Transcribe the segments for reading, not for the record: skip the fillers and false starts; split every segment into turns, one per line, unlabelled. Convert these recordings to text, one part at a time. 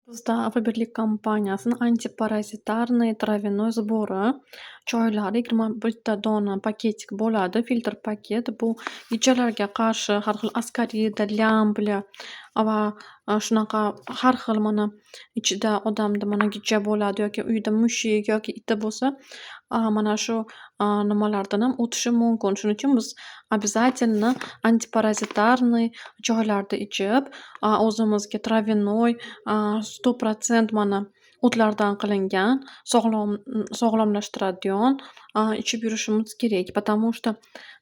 Bizda Faberlic kompaniyasini антипаразитарный травяной сборы choylari 21 ta dona пакетик bo'ladi. Filtr paket bu gijjalarga qarshi, har xil askarida, lямбля va shunaqa har xil, mana, ichida odamda, mana, gijja bo'ladi yoki uyda mushuk yoki iti bo'lsa, mana shu nimalardan ham o'tishi mumkin. Shuning uchun biz обязательно антипаразитарный choylarni ichib, o'zimizga травяной, 100%, mana, o'tlardan qilingan, sog'lomlashtiradigan ichib yurishimiz kerak. Потому что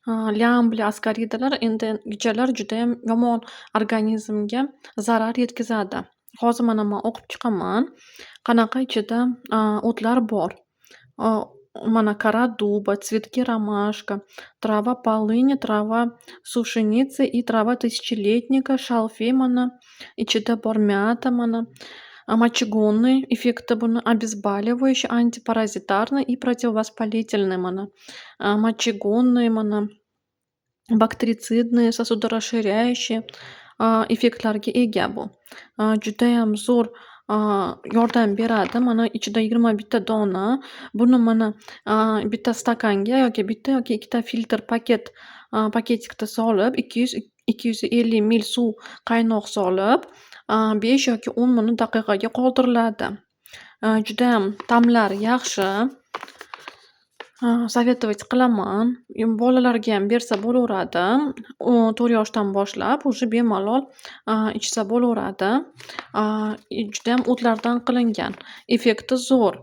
lямбля, askaridalar, endi gijjalar judayam yomon organizmga zarar yetkazadi. Hozir, mana, man o'qib chiqaman, qanaqa ichida o'tlar bor. Mana, кора дуба, цветки ромашка, трава полыни, трава сушеницы и трава тысячелетника, шалфей, mana, ichida bor мята, mana, мочегонный effekti buni, обезболивающий, антипаразитарный и противовоспалительный, mana, мочегонный, mana, бактерицидный, сосудорасширяющий effektlarga ega bu. Judayam zo'r yordam beradi. Mana, ichida 21 ta dona. Buni, mana, bitta stakanga yoki bitta yoki ikkita filtr paket, пакетик da solib, 200, 250 mil suv qaynoq solib, 5 yoki 10 minut daqiqaga qoldiriladi. Judayam ta'mlari yaxshi. Советовать qilaman. Bolalargayam bersa bo'laveradi. 4 yoshdan boshlab уже bemalol ichsa bo'laveradi. Judayam o'tlardan qilingan. Effekti zo'r.